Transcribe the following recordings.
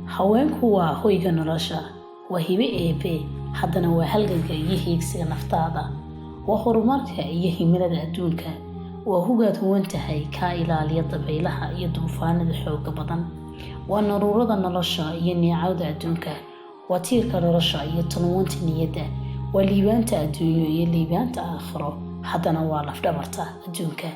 Haweenku waa hoyga nolosha, waa hibe Eebbe, haddana waa halganka iyo hiigsiga naftaada, waa horumarka iyo himilada adduunka, waa hugaad huwan tahay kaa ilaaliya dabaylaha iyo duufaanada xoogga badan, waa naruurada nolosha iyo neecawda adduunka, waa tiirka nolosha iyo tulwanta niyadda, waa liibaanta adduunyo iyo liibaanta aakhiro, haddana waa lafdhabarta adduunka,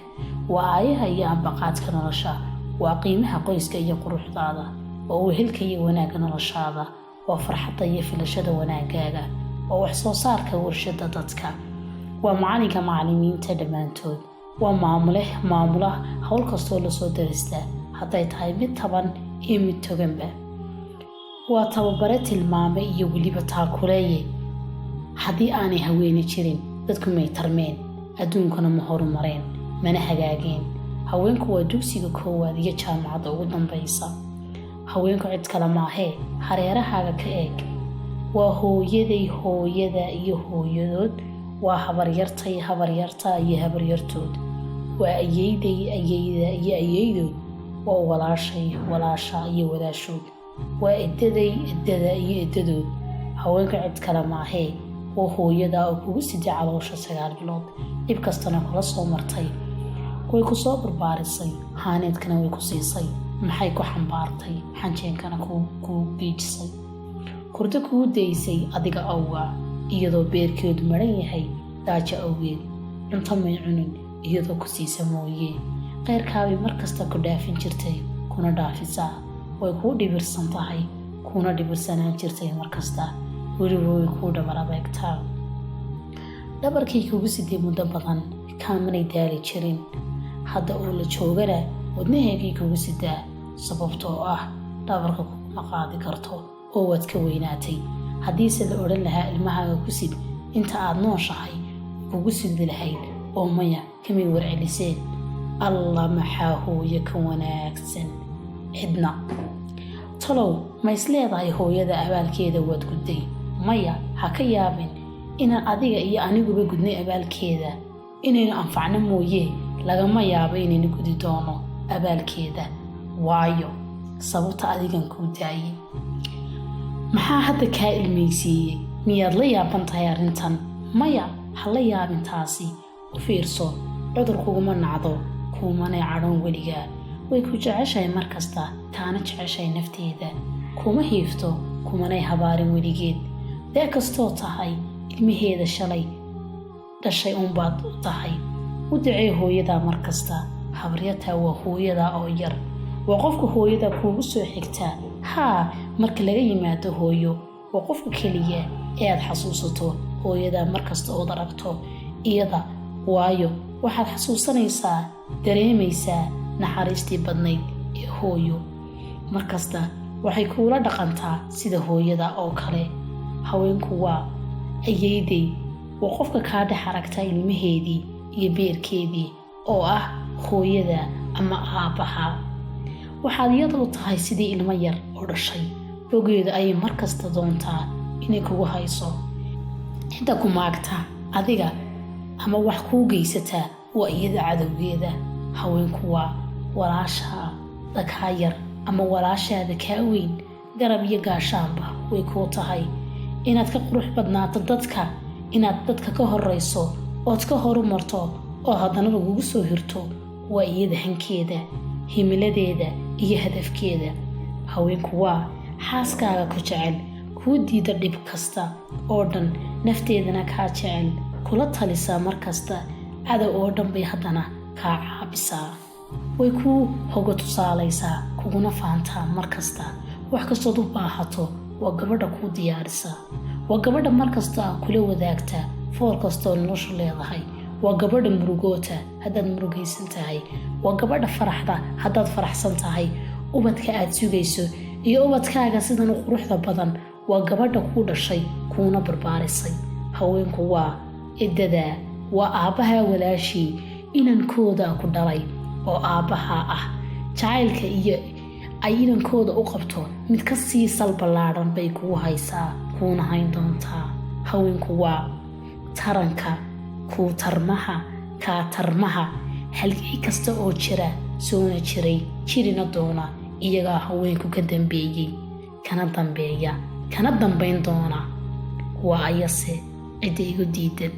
waa aayaha iyo ambaqaadka nolosha, waa qiimaha qoyska iyo quruxdaada, waa wehelka iyo wanaagga noloshaada, waa farxadda iyo filashada wanaaggaaga, waa wax soo saarka warshadda dadka, waa macalinka macalimiinta dhammaantood, waa maamule maamula howl kastoo lasoo darista, hadday tahay mid taban iyo mid toganba, waa tababare tilmaame iyo weliba taakuleeye. Haddii aanay haweene jirin, dadku may tarmeen, adduunkuna ma horumareen, mana hagaageen. Haweenku waa dugsiga koowaad iyo jaamacadda ugu dambaysa. Haweenku cid kale maahee, hareerahaaga ka eeg. Waa hooyaday hooyada iyo hooyadood, waa habaryartay habaryarta iyo habaryartood, waa ayeyday ayeyda iyo ayeydood, waa walaashay walaasha iyo walaashood, waa edaday edada iyo edadood. Haweenku cid kale maahee, waa hooyada oo kugu siday caloosha 9 bilood, dhib kastana kula soo martay. Way ku soo barbaarisay, haaneedkana way ku siisay, maxay ku xambaartay, xanjeenkana kuu geejisay, kurdo kugu daysay adiga awga, iyadoo beerkeedu maran yahay gaajo awgeed. Cunto may cunin iyadoo ku siisa mooye. Kheyrkaabay mar kasta ku dhaafin jirtay, kuna dhaafisaa. Way kuu dhibirsan tahay, kuna dhibirsanaan jirtay mar kasta, weliba way kuu dhabar adeegtaa. Dhabarkay kugu siday muddo badan, kaamanay daali jirin. Hadda oo la joogana wadnaheegay kugu sidaa, sababtoo ah dhabarka kuguma qaadi karto oo waad ka weynaatay. Haddiise la odhan lahaa ilmahaaga ku sid inta aad nooshahay, kugu sidi lahayd oo maya kamay warceliseen. Allah, maxaa hooyo ka wanaagsan cidna? Talow ma is leedahay hooyada abaalkeeda waad gudday? Maya, ha ka yaabin inaan adiga iyo aniguba gudnay abaalkeeda. Inaynu anfacno mooye, lagama yaabo inaynu gudi doono abaalkeeda. Waayo, sababta adigan kuu daayay. Maxaa hadda kaa ilmaysiiyey? Miyaad la yaaban tahay arrintan? Maya, ha la yaabin taasi. U fiirso, cudur kuguma nacdo, kuumanay cadhoon weligaa. Way ku jeceshahay mar kasta, taana jeceshahay nafteeda. Kuma hiifto, kumanay habaarin weligeed. Dee kastoo tahay ilmaheeda shalay dhashay uunbaad u tahay. U ducee hooyadaa mar kasta. Habaryataa waa hooyadaa oo yar, waa qofka hooyada kuugu soo xigtaa. Haa, marka laga yimaado hooyo, waa qofka keliya ee aad xasuusato hooyadaa mar kasta ood aragto iyada. Waayo, waxaad xasuusanaysaa, dareemaysaa naxariistii badnayd ee hooyo. Markasta waxay kuula dhaqantaa sida hooyada oo kale. Haweenku waa ayeyday, waa qofka kaa dhex aragta ilmaheedii iyo beerkeedii oo ah hooyada ama aabbaha. Waxaad iyada u tahay sidii ilmo yar oo dhashay. Bogeeda ayay mar kasta doontaa inay kugu hayso. Cidda ku maagta adiga ama wax kuu geysataa waa iyada cadowgeeda. Haweenku waa walaashaada kaa yar ama walaashaada kaa weyn, garab iyo gaashaanba way kuu tahay. Inaad ka qurux badnaato dadka, inaad dadka ka horeyso ood ka horumarto oo haddana lagugu soo hirto, waa iyada hankeeda, himiladeeda iyo hadafkeeda. Haweenku waa xaaskaaga ku jecel, kuu diida dhib kasta oo dhan, nafteedana kaa jecel, kula talisaa mar kasta. Cadow oo dhan bay haddana kaa caabisaa. Way kuu hoga tusaalaysaa, kuguna faantaa mar kasta. Wax kastood u baahato waa gabadha kuu diyaarisa, waa gabadha mar kasta kula wadaagta fool kastoo noloshu leedahay, waa gabadha murugoota haddaad murugaysan tahay, waa gabadha faraxda haddaad faraxsan tahay. Ubadka aad sugayso iyo ubadkaaga sidan u quruxda badan waa gabadha kuu dhashay, kuuna barbaarisay. Haweenku waa edadaa, waa aabbaha walaashii, inankooda ku dhalay oo aabbaha ah. Jacaylka iyo ay inankooda u qabto mid ka sii sal ballaadhan bay kugu haysaa, kuuna hayn doontaa. Haweenku waa taranka kuu tarmaha kaa tarmaha, halgii kasta oo jira, soona jiray, jirina doona. Iyagaa haweenku ka dambeeyey, kana dambeeya, kana dambayn doona. Waa ayase cidda igu diidan.